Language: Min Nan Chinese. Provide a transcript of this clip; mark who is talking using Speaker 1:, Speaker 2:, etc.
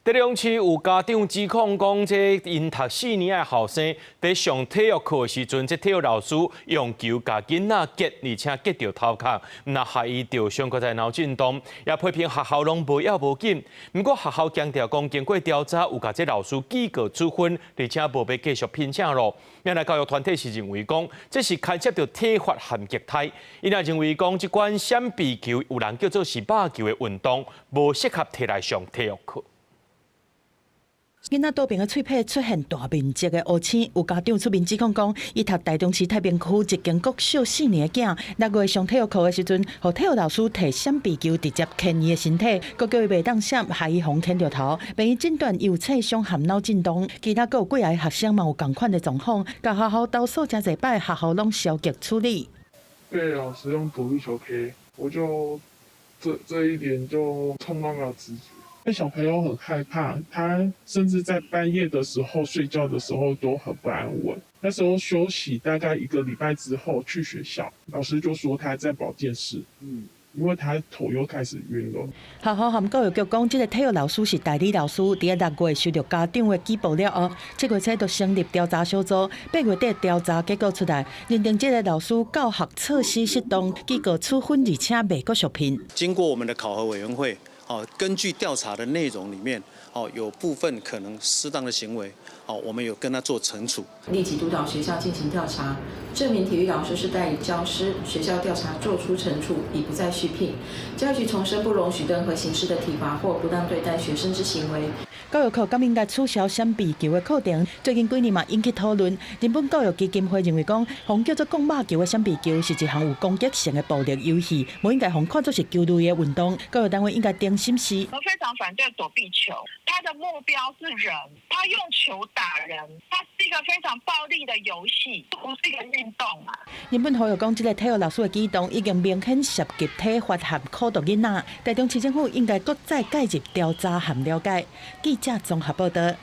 Speaker 1: 台中市有家長指控講，這𪜶讀4年的後生佇上體育課的時陣，這體育老師用球共囡仔擊，而且擊著頭殼，毋但予伊著傷，閣再腦震盪，也批評學校攏無要無緊。毋過學校強調講，經過調查，有共這老師記過處分，而且無欲繼續聘請囉。原來教育團體是認為講，這是牽涉著體罰和虐待，𪜶也認為講，這款閃避球有人叫做是肉球的運動，無適合提來上體育課。
Speaker 2: 囡仔肚邊的喙皮出現大面積的烏青，有家長出面指控講，伊讀台中市太平區一間國小4年的囝，6月上體育課的時陣，予體育老師提閃避球直接牽伊的身體，閣叫伊袂當閃，予伊予牽著頭，病院診斷伊有挫傷和腦震盪。其他閣有幾个學生嘛有仝款的狀況，共學校投訴誠濟擺，學校攏消極處理。
Speaker 3: 被老師用躲避球 K，我就這一點就痛到沒有知覺。那小朋友很害怕，他甚至在半夜的時候睡覺的時候都很不安穩。那時候休息大概一個禮拜之後去學校，老師就說他在保健室，因為他頭又開始暈了。
Speaker 2: 學校和教育局講，這个體育老師是代理老師，佇6月收著家長的舉報了後，7月初就成立調查小組，8月底調查結果出來，認定這个老師教學措施失當，記過處分，而且袂閣續聘。
Speaker 4: 經過我們的考核委員會。哦，根據調查的內容裡面，哦，有部分可能失當的行為，哦，我們有跟他做懲處。
Speaker 5: 立即督導學校進行調查，證明體育老師是代理教師，學校調查做出懲處，已不再續聘。教育局重申不容許任何形式的體罰或不當對待學生之行為。
Speaker 2: 教育局敢應該取消閃避球的課程？最近幾年嘛引起討論。日本教育基金會認為講，予叫做講肉球的閃避球是一項有攻擊性的暴力遊戲，無應該予看作是球類的運動。教育單位應該重審視。
Speaker 6: 我非常反對躲避球，他的目標是人，他用球打人，它是一個非常暴力的遊戲，不是一個運動啊。
Speaker 2: 日本呼籲講，這个體育老師的舉動已經明顯涉及體罰和苦毒囡仔，台中市政府應該閣再介入調查和了解。記者綜合報導。